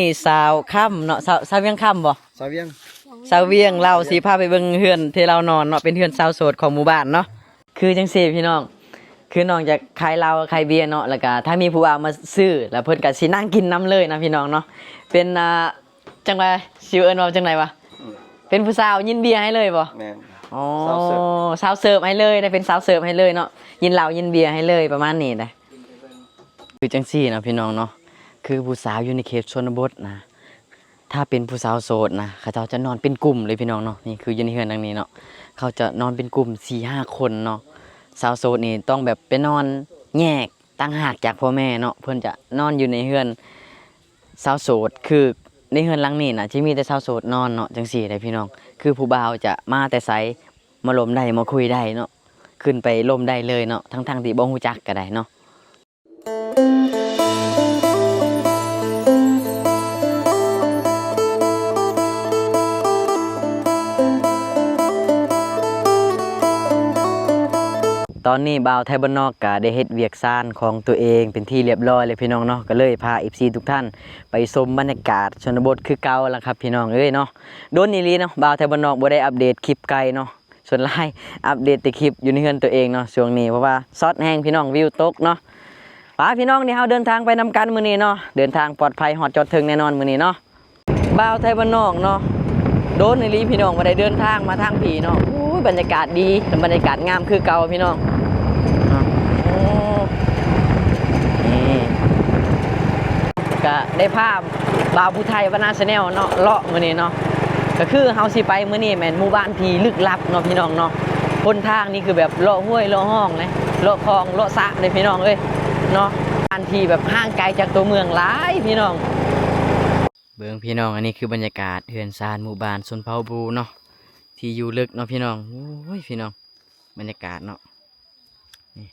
ນີ້ສາວຄຳເນາະ ສາວ ສາວວຽງຄຳບໍ່? ສາວວຽງ ສາວວຽງ ລາວຊິພາໄປເບິ່ງເຮືອນທີ່ລາວນອນເນາະ ເປັນເຮືອນສາວໂສດຂອງໝູ່ບ້ານເນາະ. ຄືຈັ່ງຊີ້ພີ່ນ້ອງ ຄືນ້ອງຈະຂາຍເຫຼົ້າຂາຍເບຍເນາະ ແລ້ວກະຖ້າມີຜູ້ບ່າວມາຊື້ ແລ້ວເພິ່ນກະຊິນັ່ງກິນນຳເລີຍນະພີ່ນ້ອງເນາະ. ເປັນ ອ່າ ຈັ່ງໃດ ຊິເອີ້ນວ່າຈັ່ງໃດວະ? ອືມ ເປັນຜູ້ສາວຍິນເບຍໃຫ້ເລີຍບໍ່? ແມ່ນ. ອໍ ສາວເສີບ ສາວເສີບໃຫ້ເລີຍ ໄດ້ເປັນສາວເສີບໃຫ້ເລີຍເນາະ ຍິນເຫຼົ້າຍິນເບຍໃຫ້ເລີຍ ປະມານນີ້ນະ. ຄືຈັ່ງຊີ້ນະພີ່ນ້ອງເນາະ ຄືຜູ້ສາວຢູ່ໃນເຂດຊົນນະບົດນະ ຖ້າເປັນຜູ້ສາວໂສດນະ ເຂົາເຈົ້າຈະນອນເປັນກຸ່ມເລີຍພີ່ນ້ອງເນາະ. ນີ້ຄືຢູ່ໃນເຮືອນຫຼັງນີ້ເນາະ ເຂົາຈະນອນເປັນກຸ່ມສີ່ຫ້າຄົນເນາະ. ສາວໂສດນີ້ຕ້ອງແບບໄປນອນແຍກຕ່າງຫາກຈາກພໍ່ແມ່ເນາະ ເພິ່ນຈະນອນຢູ່ໃນເຮືອນສາວໂສດ. ຄືໃນເຮືອນຫຼັງນີ້ນະ ຈະມີແຕ່ສາວໂສດນອນເນາະ ຈັ່ງຊີ້ເດ້ພີ່ນ້ອງ. ຄືຜູ້ບ່າວຈະມາແຕ່ໃສ ມາລົມໄດ້ ມາຄຸຍໄດ້ເນາະ ຂຶ້ນໄປລົມໄດ້ເລີຍເນາະ ທັງໆທີ່ບໍ່ຮູ້ຈັກກະໄດ້ເນາະ. ຕອນນີ້ບ່າວໄທບ້ານນອກກະໄດ້ເຮັດວຽກຊານຂອງຕົວເອງເປັນທີ່ລຽບຮ້ອຍແລ້ວພີ່ນ້ອງເນາະ ກະເລີຍພາເອັຟຊີທຸກທ່ານໄປຊົມບັນຍາກາດຊົນນະບົດຄືເກົ່າລະຄັບພີ່ນ້ອງເອີຍເນາະ. ດົນອີ່ຫຼີເນາະ ບ່າວໄທບ້ານນອກບໍ່ໄດ້ອັບເດດຄລິບໄກເນາະ ສ່ວນຫຼາຍອັບເດດແຕ່ຄລິບຢູ່ໃນເຮືອນຕົວເອງເນາະຊ່ວງນີ້ ເພາະວ່າຊອດແຮງພີ່ນ້ອງ ວິວຕົກເນາະ. ໄປພີ່ນ້ອງ ດຽວເຮົາເດີນທາງໄປນຳກັນມື້ນີ້ເນາະ ເດີນທາງປອດໄພ ຮອດຈອດເຖິງແນ່ນອນມື້ນີ້ເນາະ. ບ່າວໄທບ້ານນອກເນາະ ດົນອີ່ຫຼີພີ່ນ້ອງ ບໍ່ໄດ້ເດີນທາງມາທາງພີ້ເນາະ. ໂອ້ຍ ບັນຍາກາດດີ ບັນຍາກາດງາມຄືເກົ່າພີ່ນ້ອງເນາະ. ໂອ້ ນີ້ ກະໄດ້ພາ ບ່າວຜູ້ໄທບ້ານນາແຊນແນວເນາະ ເລາະມື້ນີ້ເນາະ ກະຄືເຮົາຊິໄປມື້ນີ້ແມ່ນໝູ່ບ້ານທີ່ລຶກລັບເນາະພີ່ນ້ອງເນາະ. ຫົນທາງນີ້ຄືແບບເລາະຫ້ວຍເລາະຮ່ອງເລີຍ ເລາະຄອງເລາະສະເດ້ພີ່ນ້ອງເອີຍເນາະ ບ້ານທີ່ແບບຫ່າງໄກຈາກຕົວເມືອງຫຼາຍພີ່ນ້ອງ. ເບິ່ງພີ່ນ້ອງ ອັນນີ້ຄືບັນຍາກາດເຮືອນຊານໝູ່ບ້ານຊົນເຜົ່າບູເນາະ ທີ່ຢູ່ເລິກເນາະພີ່ນ້ອງ. ໂອ້ຍ ພີ່ນ້ອງ ບັນຍາກາດເນາະ ນີ້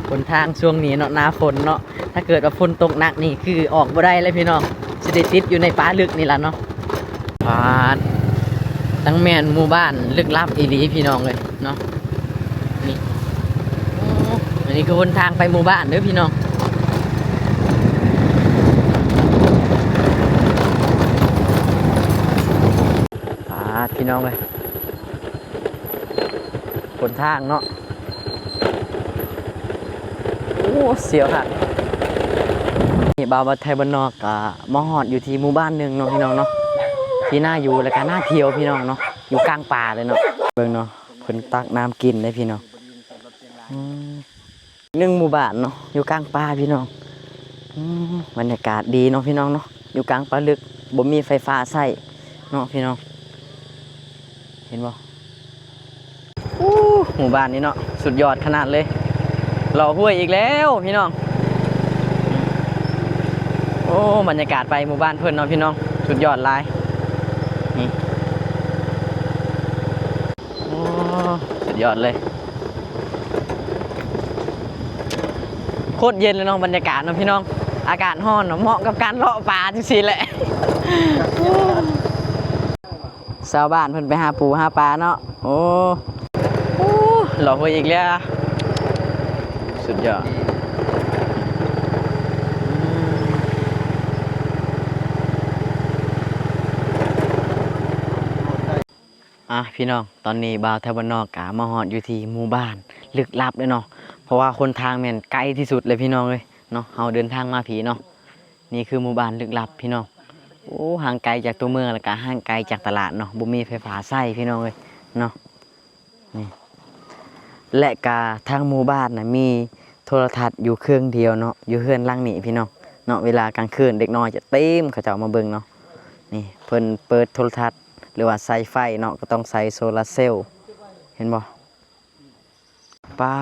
ຫົນທາງຊ່ວງນີ້ເນາະ ໜ້າຝົນເນາະ ຖ້າເກີດວ່າຝົນຕົກໜັກນີ້ຄືອອກບໍ່ໄດ້ເລີຍພີ່ນ້ອງ ຊິໄດ້ຕິດຢູ່ໃນປ່າເລິກນີ້ລະເນາະ. ປາດ ຕັ້ງແມ່ນໝູ່ບ້ານລຶກລັບອີ່ຫຼີພີ່ນ້ອງເອີຍເນາະ. ນີ້ ໂອ້ ອັນນີ້ຄືຫົນທາງໄປໝູ່ບ້ານເດີພີ່ນ້ອງ. ປາດ ພີ່ນ້ອງເອີຍ ຫົນທາງເນາະ ໂອ້ ສຽວຄັກ. ນີ້ບ່າວໄທບ້ານນອກກະມາຮອດຢູ່ທີ່ໝູ່ບ້ານໜຶ່ງເນາະພີ່ນ້ອງເນາະ ທີ່ໜ້າຢູ່ ແລ້ວກະໜ້າທ່ຽວພີ່ນ້ອງເນາະ ຢູ່ກາງປ່າເລີຍເນາະ. ເບິ່ງເນາະ ເພິ່ນຕັກນ້ຳກິນເດ້ພີ່ນ້ອງ. ອືມ ໜຶ່ງໝູ່ບ້ານເນາະ ຢູ່ກາງປ່າພີ່ນ້ອງ. ອືມ ບັນຍາກາດດີເນາະພີ່ນ້ອງເນາະ ຢູ່ກາງປ່າເລິກ ບໍ່ມີໄຟຟ້າໃຊ້ເນາະພີ່ນ້ອງ. ເຫັນບໍ່? ໂອ້ ໝູ່ບ້ານນີ້ເນາະ ສຸດຍອດຂະໜາດເລີຍ. ເລາະຫ້ວຍອີກແລ້ວພີ່ນ້ອງ. ໂອ້ ບັນຍາກາດໄປໝູ່ບ້ານເພິ່ນເນາະພີ່ນ້ອງ ສຸດຍອດຫຼາຍ. ນີ້ ໂອ້ ສຸດຍອດເລີຍ ໂຄດເຢັນເລີຍເນາະ ບັນຍາກາດເນາະພີ່ນ້ອງ. ອາກາດຮ້ອນເນາະ ເໝາະກັບການເລາະປ່າຈັ່ງຊີ້ແຫຼະ. ຊາວບ້ານເພິ່ນໄປຫາປູຫາປາເນາະ. ໂອ້ ໂອ້ ເລາະຫ້ວຍອີກແລ້ວ ສຸດຍອດ. ອ່ະ ພີ່ນ້ອງ ຕອນນີ້ບ່າວໄທບ້ານນອກກະມາຮອດຢູ່ທີ່ໝູ່ບ້ານລຶກລັບແລ້ວເນາະ ເພາະວ່າຫົນທາງແມ່ນໄກທີ່ສຸດເລີຍພີ່ນ້ອງເອີຍເນາະ. ເຮົາເດີນທາງມາພີ້ເນາະ ນີ້ຄືໝູ່ບ້ານລຶກລັບພີ່ນ້ອງ. ໂອ້ ຫ່າງໄກຈາກຕົວເມືອງ ແລ້ວກະຫ່າງໄກຈາກຕະຫຼາດເນາະ ບໍ່ມີໄຟຟ້າໃຊ້ພີ່ນ້ອງເອີຍເນາະ. ນີ້ ແລະກະທາງໝູ່ບ້ານນະ ມີໂທລະທັດຢູ່ເຄື່ອງດຽວເນາະ ຢູ່ເຮືອນຫຼັງນີ້ພີ່ນ້ອງເນາະ. ເວລາກາງຄືນເດັກນ້ອຍຈະເຕັມ ເຂົາເຈົ້າມາເບິ່ງເນາະ. ນີ້ ເພິ່ນເປີດໂທລະທັດ ຫຼືວ່າສາຍໄຟເນາະ ກະຕ້ອງໃຊ້ໂຊລາເຊວ ເຫັນບໍ່? ປາ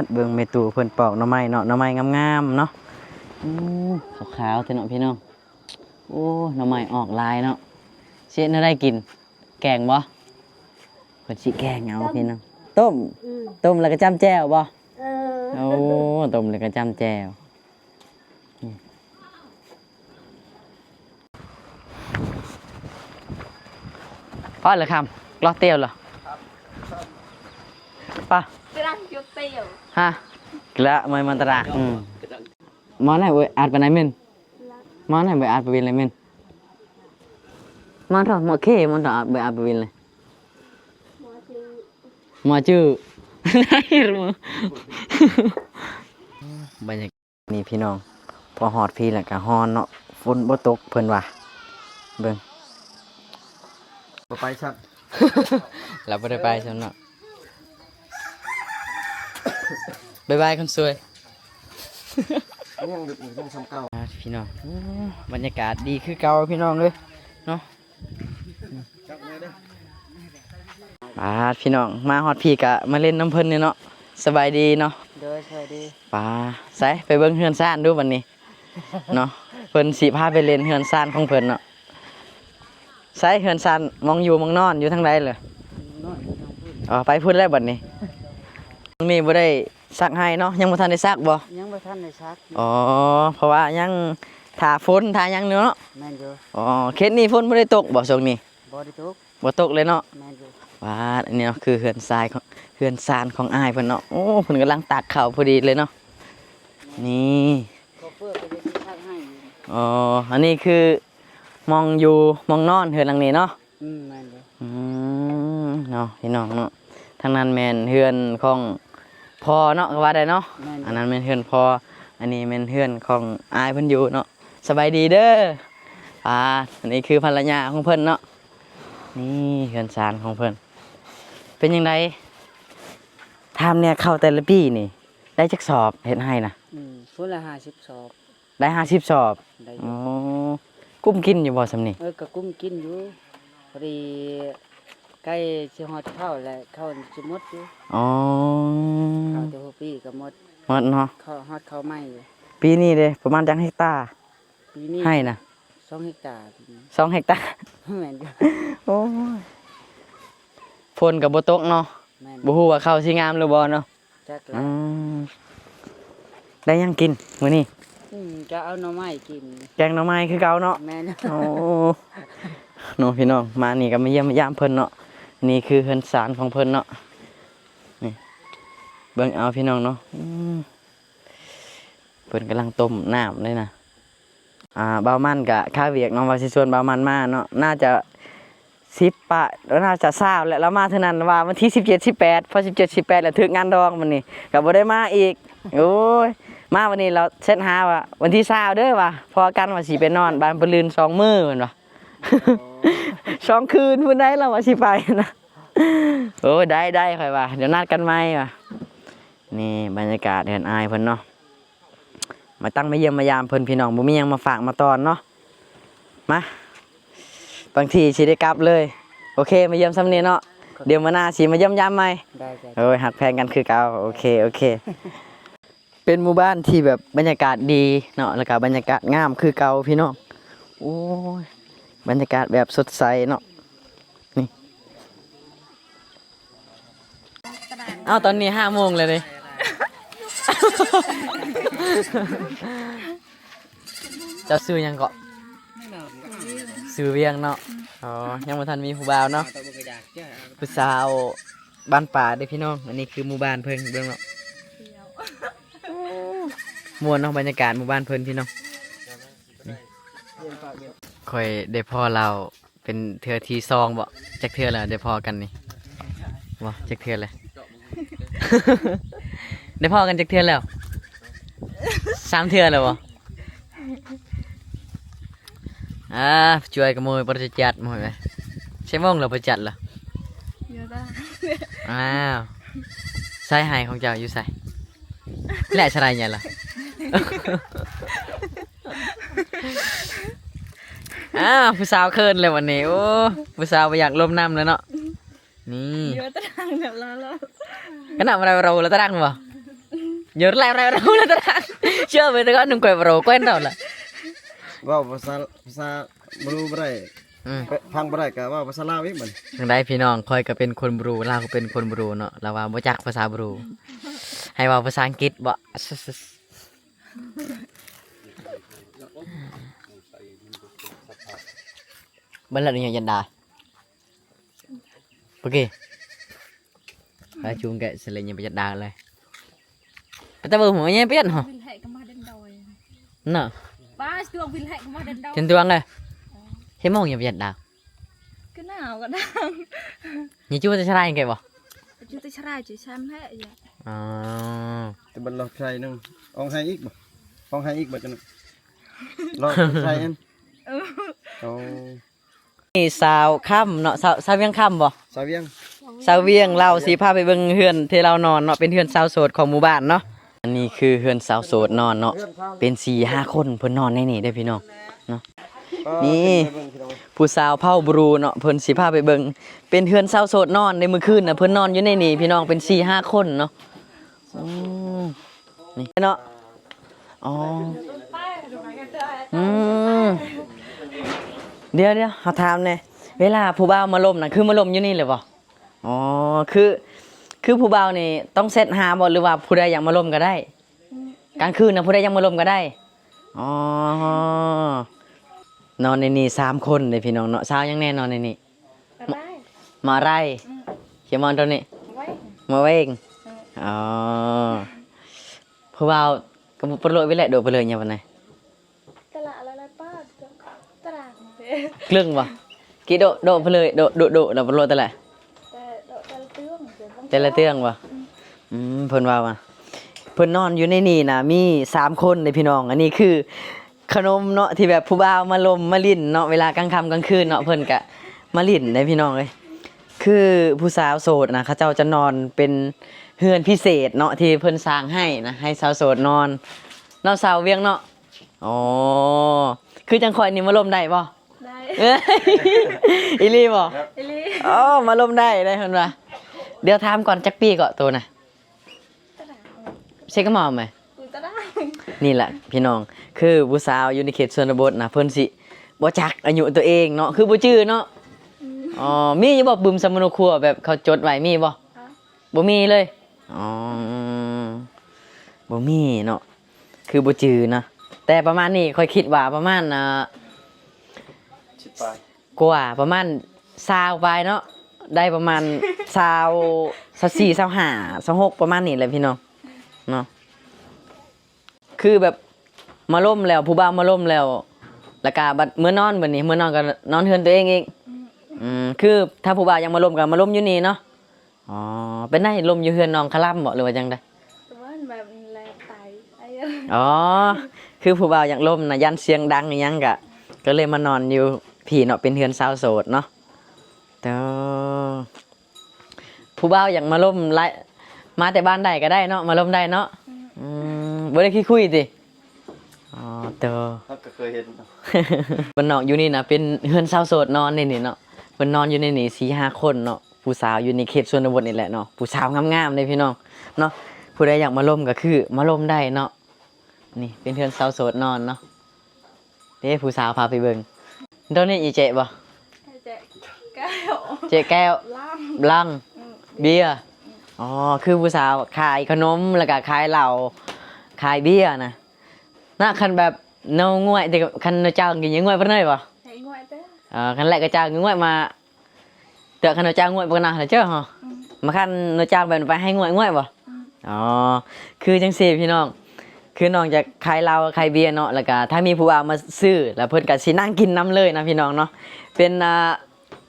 ດ ເບິ່ງແມ່ຕູ້ເພິ່ນປອກໜໍ່ໄມ້ເນາະ ໜໍ່ໄມ້ງາມໆເນາະ. ອືມ ຂາວໆແທ້ເນາະພີ່ນ້ອງ. ໂອ້ ໜໍ່ໄມ້ອອກຫຼາຍເນາະ. ຊິເຮັດແນວໃດກິນ? ແກງບໍ່? ເພິ່ນຊິແກງເອົາພີ່ນ້ອງ. ຕົ້ມ? ອືມ ຕົ້ມແລ້ວກະຈ້ຳແຈ່ວບໍ່? ເອີ ໂອ້ ຕົ້ມແລ້ວກະຈ້ຳແຈ່ວ. ພໍແລ້ວຄຳ ລໍເຕວລະ ປະ ກຳລັງຈຸດເຕວ ຮະ ກະລະ ມາ ມາຕະລາ ອືມ ມາແລ້ວເວີຍ ອາດປານໃດເມັນ ມາໃນໃບອາດປະວິນເລີຍແມ່ນ ມາເຖາະ ມາເຄ ມາເຖາະ ໃບອາດປະວິນເລີຍ ໝໍຈື່ ບັນຍາກາດນີ້ພີ່ນ້ອງ ພໍຮອດພີ້ແລ້ວກະຮ້ອນເນາະ ຝົນບໍ່ຕົກເພິ່ນວ່າ ເບິ່ງ ບໍ່ໄປຊ້ຳ ລາວບໍ່ໄດ້ໄປຊ້ຳເນາະ ບາຍບາຍຄົນສວຍ ຍັງດຶກຢູ່ ຍັງສ່ຳເກົ່າ ອ່າ ພີ່ນ້ອງ ໂອ້ ບັນຍາກາດດີຄືເກົ່າພີ່ນ້ອງເອີຍເນາະ ປາດ ພີ່ນ້ອງ ມາຮອດພີ້ກະມາຫຼິ້ນນຳເພິ່ນນີ້ເນາະ ສະບາຍດີເນາະ ໂດຍ ສະບາຍດີ ປາ ໃສ ໄປເບິ່ງເຮືອນຊານດູບັດນີ້ເນາະ ເພິ່ນຊິພາໄປຫຼິ້ນເຮືອນຊານຂອງເພິ່ນເນາະ ໃສເຮືອນຊານ ໝ່ອງຢູ່ໝ່ອງນອນຢູ່ທາງໃດເລີ? ນອນຢູ່ທາງພຸ້ນ ອໍ ໄປພຸ້ນແລ້ວບັດນີ້ ນີ້ບໍ່ໄດ້ ຊັກໃຫ້ເນາະ ຍັງບໍ່ທັນໄດ້ຊັກບໍ່? ຍັງບໍ່ທັນໄດ້ຊັກຢູ່ ອໍ ເພາະວ່າຍັງຖ້າຝົນຖ້າຫຍັງຢູ່ເນາະ ແມ່ນຢູ່ ອໍ ເຂດນີ້ຝົນບໍ່ໄດ້ຕົກບໍ່ຊ່ວງນີ້? ບໍ່ໄດ້ຕົກ ບໍ່ຕົກເລີຍເນາະ ແມ່ນຢູ່ ປາດ ອັນນີ້ເນາະ ຄືເຮືອນຊາຍຂອງ ເຮືອນຊານຂອງອ້າຍເພິ່ນເນາະ ໂອ້ ເພິ່ນກຳລັງຕັກເຂົ້າພໍດີເລີຍເນາະ ນີ້ ເຂົ້າເປືອກກໍໄດ້ຊັກໃຫ້ຢູ່ ອໍ ອັນນີ້ຄື ໝ່ອງຢູ່ໝ່ອງນອນເຮືອນຫຼັງນີ້ເນາະ ອືມ ແມ່ນຢູ່ ອືມ ເນາະ ພີ່ນ້ອງເນາະ ທາງນັ້ນແມ່ນເຮືອນຂອງພໍ່ເນາະ ກໍວ່າໄດ້ເນາະ ແມ່ນຢູ່ ອັນນັ້ນແມ່ນເຮືອນພໍ່ ອັນນີ້ແມ່ນເຮືອນຂອງອ້າຍເພິ່ນຢູ່ເນາະ ສະບາຍດີເດີ ອ່າ ອັນນີ້ຄືພັນລະຍາຂອງເພິ່ນເນາະ ນີ້ເຮືອນຊານຂອງເພິ່ນ ເປັນຈັ່ງໃດ ຖາມແດ່ ເຂົ້າແຕ່ລະປີນີ້ ໄດ້ຈັກສອບເຮັດໄຮ່ນະ? ອືມ ພຸ້ນລະຫ້າສິບສອບ ໄດ້ຫ້າສິບສອບ ໄດ້ຢູ່ ອໍ ກຸ້ມກິນຢູ່ບໍ່ຊ່ຳນີ້? ເອີ ກໍກຸ້ມກິນຢູ່ ພໍດີໃກ້ຊິຮອດເຂົ້າແລ້ວ ເຂົ້າຊິໝົດຢູ່ ອໍ ເຂົ້າແຕ່ຫົວປີກໍໝົດ ໝົດເນາະ ເຂົ້າ ຮອດເຂົ້າໃໝ່ຢູ່ ປີນີ້ເດ ປະມານຈັກເຮັກຕາ? ປີນີ້ ໄຮ່ນະ ສອງເຮັກຕາ ສອງເຮັກຕາ ແມ່ນຢູ່ ໂອ້ຍ ຝົນກໍບໍ່ຕົກເນາະ ແມ່ນ ບໍ່ຮູ້ວ່າເຂົ້າຊິງາມຫຼືບໍ່ເນາະ ຈັກແຫຼະ ອືມ ໄດ້ຫຍັງກິນມື້ນີ້? ອືມ ກະເອົາໜໍ່ໄມ້ກິນ ແກງໜໍ່ໄມ້ຄືເກົ່າເນາະ ແມ່ນ ໂອ້ ເນາະ ພີ່ນ້ອງ ມານີ້ກໍມາຢ້ຽມມາຢາມເພິ່ນເນາະ ນີ້ຄືເຮືອນຊານຂອງເພິ່ນເນາະ ນີ້ ເບິ່ງເອົາພີ່ນ້ອງເນາະ ອືມ ເພິ່ນກຳລັງຕົ້ມນ້ຳເລີຍນະ ອ່າ ບ່າວມັນກະຄາວຽກເນາະ ວ່າຊິຊວນບ່າວມັນມາເນາະ ໜ້າຈະສິບປາຍ ໜ້າຈະຊາວແຫຼະ ລາວມາເທື່ອນັ້ນວ່າວັນທີສິບເຈັດ ສິບແປດ ພໍສິບເຈັດ ສິບແປດ ແລ້ວຖືກງານດອງ ມື້ນີ້ກະບໍ່ໄດ້ມາອີກ ໂອ້ຍ ມາວັນນີ້ລາວແຊັດຫາວ່າ ວັນທີຊາວເດີວ່າ ພໍກັນວ່າຊິໄປນອນບ້ານປະລື່ນສອງມື້ ເພິ່ນວ່າ ສອງຄືນພຸ້ນໃດ ລາວວ່າຊິໄປນະ ໂອ້ຍ ໄດ້ໆ ຂ້ອຍວ່າ ດຽວນັດກັນໃໝ່ວ່າ ນີ້ບັນຍາກາດເຮືອນອ້າຍເພິ່ນເນາະ ມາຕັ້ງມາຢ້ຽມມາຢາມເພິ່ນ ພີ່ນ້ອງ ບໍ່ມີຫຍັງມາຝາກມາຕ້ອນເນາະ ມາ ບາງທີຊິໄດ້ກັບເລີຍ ໂອເຄ ມາຢ້ຽມຊ່ຳນີ້ເນາະ ດຽວມື້ໜ້າຊິມາຢ້ຽມຢາມໃໝ່ ໄດ້ໆ ໂອ້ຍ ຮັກແພງກັນຄືເກົ່າ ໂອເຄ ໂອເຄ ເປັນໝູ່ບ້ານທີ່ແບບບັນຍາກາດດີເນາະ ແລ້ວກະບັນຍາກາດງາມຄືເກົ່າ ພີ່ນ້ອງ ໂອ້ຍ ບັນຍາກາດແບບສົດໃສເນາະ ນີ້ ເອົ້າ ຕອນນີ້ຫ້າໂມງແລ້ວເດ້ ເຈົ້າຊື່ຫຍັງເກາະ? ຊື່ວຽງເນາະ ອໍ ຍັງບໍ່ທັນມີຜູ້ບ່າວເນາະ ຜູ້ສາວບ້ານປ່າເດ້ພີ່ນ້ອງ ອັນນີ້ຄືໝູ່ບ້ານເພິ່ນ ເບິ່ງເນາະ ມ່ວນເນາະ ບັນຍາກາດໝູ່ບ້ານເພິ່ນ ພີ່ນ້ອງ ຂ້ອຍໄດ້ພໍ້ລາວ ເປັນເທື່ອທີສອງບໍ? ຈັກເທື່ອແລ້ວໄດ້ພໍ້ກັນນີ້? ບໍ່ ຈັກເທື່ອແລ້ວ? ໄດ້ພໍ້ກັນຈັກເທື່ອແລ້ວ? ສາມເທື່ອແລ້ວບໍ? ອ່າ ຈວຍກະໂມຍປະຈັດໝົດເລີຍ ໃຊ້ໂມງແລ້ວປະຈັດລະ ຢູ່ຕະຫຼາດ ອ້າວ ໃສໄຮ່ຂອງເຈົ້າຢູ່ໃສ? ແລະສະໄລໃຫຍ່ລະ ອ້າວ ຜູ້ສາວເຂີນແລ້ວບັດນີ້ ໂອ້ ຜູ້ສາວບໍ່ຢາກລົມນຳແລ້ວເນາະ ນີ້ Yo terang lah lo. Kena merayu-rayu lah terang bah. Yo lai rayu-rayu lah terang. Siapa itu kan nunggu rayu kuen tau lah. ເວົ້າພາສາ ພາສາບຣູບໍ່ໄດ້ ອືມ ຟັງບໍ່ໄດ້ກໍເວົ້າພາສາລາວອີກບັດນີ້ ຈັ່ງໃດພີ່ນ້ອງ ຂ້ອຍກໍເປັນຄົນບຣູ ລາວກໍເປັນຄົນບຣູເນາະ ລາວວ່າບໍ່ຈັກພາສາບຣູ ໃຫ້ເວົ້າພາສາອັງກິດບໍ? ບັນລັດ ຍານດາ ໂອເຄ ປາຈູງແກະສະເລັງຍັງປະຢັດດາເລີຍ ປະຕະເບີຫົວຍັງປະຢັດຫອ ເນາະ ປາ Tuang bil hek ma den dau. Jen tuang eh. Hemong ya biat dau. Kenal kadang. Ni cuba tercerai kayak boh. Cuba tercerai je sam hek ya. Oh. ແຕ່ບັດລອກໃສ່ໜຶ່ງ ອອກໃຫ້ອີກບໍ່ ອອກໃຫ້ອີກບໍ່ຈັ່ງນັ້ນ ລອກໃສ່ອັນ ເອີ ໂອ້ ນີ້ສາວຄຳເນາະ ສາວ ສາວວຽງຄຳບໍ່? ສາວວຽງ ສາວວຽງ ລາວຊິພາໄປເບິ່ງເຮືອນທີ່ລາວນອນເນາະ ເປັນເຮືອນສາວໂສດຂອງໝູ່ບ້ານເນາະ. ອັນນີ້ຄືເຮືອນສາວໂສດນອນເນາະ ເປັນສີ່ຫ້າຄົນ ເພິ່ນນອນໃນນີ້ເດ້ພີ່ນ້ອງເນາະ. ນີ້ ຜູ້ສາວເຜົ່າບຣູເນາະ ເພິ່ນຊິພາໄປເບິ່ງ ເປັນເຮືອນສາວໂສດນອນໃນມື້ຄືນນະ ເພິ່ນນອນຢູ່ໃນນີ້ພີ່ນ້ອງ ເປັນສີ່ຫ້າຄົນເນາະ. ອືມ ນີ້ເນາະ ອໍ ອືມ ດຽວໆ ເຮົາຖາມແດ່ ເວລາຜູ້ບ່າວມາລົມນະ ຄືມາລົມຢູ່ນີ້ເລີຍບໍ່? ອໍ ຄື ຄືຜູ້ບ່າວນີ້ຕ້ອງແຊັດຫາບໍ່ ຫຼືວ່າຜູ້ໃດຢາກມາລົມກໍໄດ້? ກາງຄືນນະ ຜູ້ໃດຢາກມາລົມກໍໄດ້? ອໍ ນອນໃນນີ້ສາມຄົນເດ້ພີ່ນ້ອງເນາະ. ສາວຫຍັງແດ່ນອນໃນນີ້? ມະໄຣ ມະໄຣ ອືມ ເຂຍມອນໂຕນີ້ ມະເວັງ ມະເວັງ ອືມ ອໍ ຜູ້ບ່າວກໍບໍ່ປະໂລດໄປແຫຼະ ໂດດໄປເລີຍຫຍັງປານໃດ ຕະຫຼະລະລະປາດ ຕະຫຼະ ເກິ່ງບໍ່? ກິໂດະ ໂດດໄປເລີຍ ໂດະ ໂດະ ໂດດ ແລ້ວປະໂລດແຕ່ລະ ແຕ່ ໂດດ ແຕ່ລະເຕື້ອງ ແຕ່ລະເຕື້ອງບໍ່? ອືມ ອືມ ເພິ່ນວ່າວ່າ ເພິ່ນນອນຢູ່ໃນນີ້ນະ ມີສາມຄົນເດ້ພີ່ນ້ອງ. ອັນນີ້ຄື ຂະໜົມເນາະ ທີ່ແບບຜູ້ບ່າວມາລົມມາຫຼິ້ນເນາະ ເວລາກາງຄ່ຳກາງຄືນເນາະ ເພິ່ນກະມາຫຼິ້ນເດ້ພີ່ນ້ອງເອີຍ. ຄືຜູ້ສາວໂສດນະ ເຂົາເຈົ້າຈະນອນເປັນເຮືອນພິເສດເນາະ ທີ່ເພິ່ນສ້າງໃຫ້ນະ ໃຫ້ສາວໂສດນອນເນາະ ສາວວຽງເນາະ. ອໍ ຄືຈັ່ງຂ້ອຍນີ້ມາລົມໄດ້ບໍ່? ໄດ້ ອີ່ຫຼີບໍ່? ອີ່ຫຼີ ອໍ ມາລົມໄດ້ ໄດ້ເພິ່ນວ່າ. ດຽວຖາມກ່ອນ ຈັກປີເກາະໂຕນະ? ເຊັກກັບໝໍໄໝ? ນີ້ແຫຼະພີ່ນ້ອງ ຄືຜູ້ສາວຢູ່ໃນເຂດຊົນນະບົດນະ ເພິ່ນຊິບໍ່ຈັກອາຍຸຕົວເອງເນາະ ຄືບໍ່ຈື່ເນາະ. ອືມ ອໍ ມີຢູ່ບໍ່ປຶ້ມສຳມະໂນຄົວ ແບບເຂົາຈົດໄວ້ ມີບໍ່? ບໍ່ມີເລີຍ. ອໍ ບໍ່ມີເນາະ ຄືບໍ່ຈື່ນະ. ແຕ່ປະມານນີ້ ຂ້ອຍຄິດວ່າປະມານ ອ່າ ສິບປາຍ ກວ່າ ປະມານຊາວປາຍເນາະ ໄດ້ປະມານຊາວ ຊາວສີ່ ຊາວຫ້າ ຊາວຫົກ ປະມານນີ້ແຫຼະພີ່ນ້ອງເນາະ. ຄືແບບມາລົມແລ້ວ ຜູ້ບ່າວມາລົມແລ້ວ ແລ້ວກະບັດເມືອນອນ ບັດນີ້ເມືອນອນກໍນອນເຮືອນຕົວເອງອີກ. ອືມ ອືມ ຄືຖ້າຜູ້ບ່າວຢາກມາລົມກໍມາລົມຢູ່ນີ້ເນາະ. ອໍ ເປັນໃດ ລົມຢູ່ເຮືອນນ້ອງຄະລຳບໍ່ ຫຼືວ່າຈັ່ງໃດ? ແບບແລໄຕ ອໍ ຄືຜູ້ບ່າວຢາກລົມນະ ຢ້ານສຽງດັງອີ່ຫຍັງກະ ກໍເລີຍມານອນຢູ່ພີ້ເນາະ ເປັນເຮືອນສາວໂສດເນາະ. ເອີ ຜູ້ບ່າວຢາກມາລົມຫຼາຍ ມາແຕ່ບ້ານໃດກໍໄດ້ເນາະ ມາລົມໄດ້ເນາະ. ອືມ ອືມ ບໍ່ໄດ້ຂີ້ຄຸຍຕິ? ອໍ ເຕີ ເຮົາກໍເຄີຍເຫັນ ບ້ານນອກຢູ່ນີ້ນະ ເປັນເຮືອນສາວໂສດນອນໃນນີ້ເນາະ ເພິ່ນນອນຢູ່ໃນນີ້ສີ່ຫ້າຄົນເນາະ. ຜູ້ສາວຢູ່ໃນເຂດຊົນນະບົດນີ້ແຫຼະເນາະ ຜູ້ສາວງາມໆເດ້ພີ່ນ້ອງເນາະ. ຜູ້ໃດຢາກມາລົມກໍຄືມາລົມໄດ້ເນາະ. ນີ້ເປັນເຮືອນສາວໂສດນອນເນາະ. ເດ້ ຜູ້ສາວພາໄປເບິ່ງ. ໂຕນີ້ອີເຈະບໍ່? ເຈະແກ້ວ ເຈະແກ້ວ ລັງ ລັງ ອືມ ເບຍ. ອໍ ຄືຜູ້ສາວຂາຍຂະໜົມ ແລ້ວກະຂາຍເຫຼົ້າ ຂາຍເບຍນະ. ນະ ຄັນແບບເຮົາງ່ວຍ ແຕ່ຄັນເຮົາຈ້າງກິນ ງ່ວຍປານໃດບໍ່? ໃຫ້ງ່ວຍເດີ. ເອີ ຄັນແລະກະຈ້າງງ່ວຍມາ ເທື່ອຄັນເຮົາຈ້າງງ່ວຍປານນະ ແລ້ວເຈີເຮົາ ອືມ ມາຄັນເຮົາຈ້າງແບບໄປໃຫ້ງ່ວຍ ງ່ວຍບໍ່? ອືມ ອໍ ຄືຈັ່ງຊີ້ພີ່ນ້ອງ ຄືນ້ອງຈະຂາຍເຫຼົ້າຂາຍເບຍເນາະ ແລ້ວກະຖ້າມີຜູ້ບ່າວມາຊື້ ແລ້ວເພິ່ນກະຊິນັ່ງກິນນຳເລີຍນະພີ່ນ້ອງເນາະ. ເປັນ ອ່າ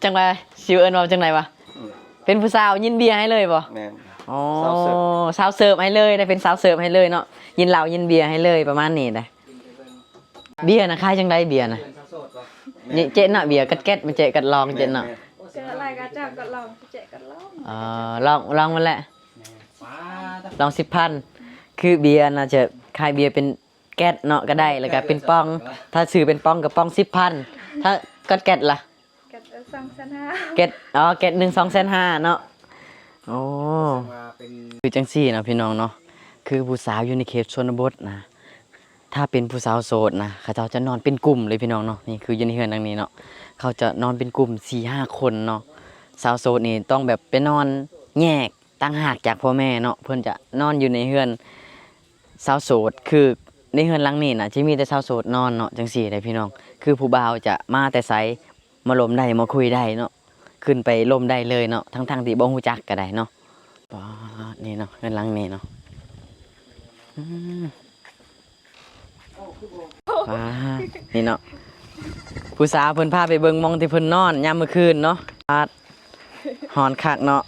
ຈັ່ງວ່າ ຊິເອີ້ນວ່າຈັ່ງໃດວະ? ອືມ ເປັນຜູ້ສາວຍິນເບຍໃຫ້ເລີຍບໍ່? ແມ່ນ ອໍ ສາວເສີບ ສາວເສີບໃຫ້ເລີຍ ໄດ້ເປັນສາວເສີບໃຫ້ເລີຍເນາະ ຍິນເຫຼົ້າຍິນເບຍໃຫ້ເລີຍ ປະມານນີ້ນະ. ເບຍນະຂາຍຈັ່ງໃດເບຍນະ? ເຈັດເນາະ ເບຍກັດແກັດ ມາເຈັດກັດລອງເຈັດເນາະ. ເຈັດລອງ ລອງ ລອງມັນແຫຼະ ລອງສິບພັນ. ຄືເບຍນະຈະຂາຍເບຍເປັນແກັດເນາະກໍໄດ້ ແລ້ວກໍເປັນປ່ອງ ຖ້າຊື້ເປັນປ່ອງກໍປ່ອງສິບພັນ. ຖ້າກັດແກັດລະ? ແກັດ ເອີ ສອງແສນຫ້າ ແກັດ ອໍ ແກັດໜຶ່ງສອງແສນຫ້າເນາະ. ໂອ້ ຄືຈັ່ງຊີ້ເນາະພີ່ນ້ອງເນາະ ຄືຜູ້ສາວຢູ່ໃນເຂດຊົນນະບົດນະ ຖ້າເປັນຜູ້ສາວໂສດນະ ເຂົາເຈົ້າຈະນອນເປັນກຸ່ມເລີຍພີ່ນ້ອງເນາະ. ນີ້ຄືຢູ່ໃນເຮືອນຫຼັງນີ້ເນາະ ເຂົາຈະນອນເປັນກຸ່ມສີ່ຫ້າຄົນເນາະ. ສາວໂສດນີ້ຕ້ອງແບບໄປນອນແຍກຕ່າງຫາກຈາກພໍ່ແມ່ເນາະ ເພິ່ນຈະນອນຢູ່ໃນເຮືອນ ສາວໂສດ ຄືໃນເຮືອນຫຼັງນີ້ນະ ຈະມີແຕ່ສາວໂສດນອນເນາະ ຈັ່ງຊີ້ເດ້ພີ່ນ້ອງ. ຄືຜູ້ບ່າວຈະມາແຕ່ໃສ ມາລົມໄດ້ ມາຄຸຍໄດ້ເນາະ ຂຶ້ນໄປລົມໄດ້ເລີຍເນາະ ທັງໆທີ່ບໍ່ຮູ້ຈັກກໍໄດ້ເນາະ. ປາດ ນີ້ເນາະ ເຮືອນຫຼັງນີ້ເນາະ. ອືມ ວ້າ ນີ້ເນາະ ຜູ້ສາວເພິ່ນພາໄປເບິ່ງໝ່ອງທີ່ເພິ່ນນອນຍາມມື້ຄືນເນາະ. ປາດ ຮ້ອນຄັກເນາະ.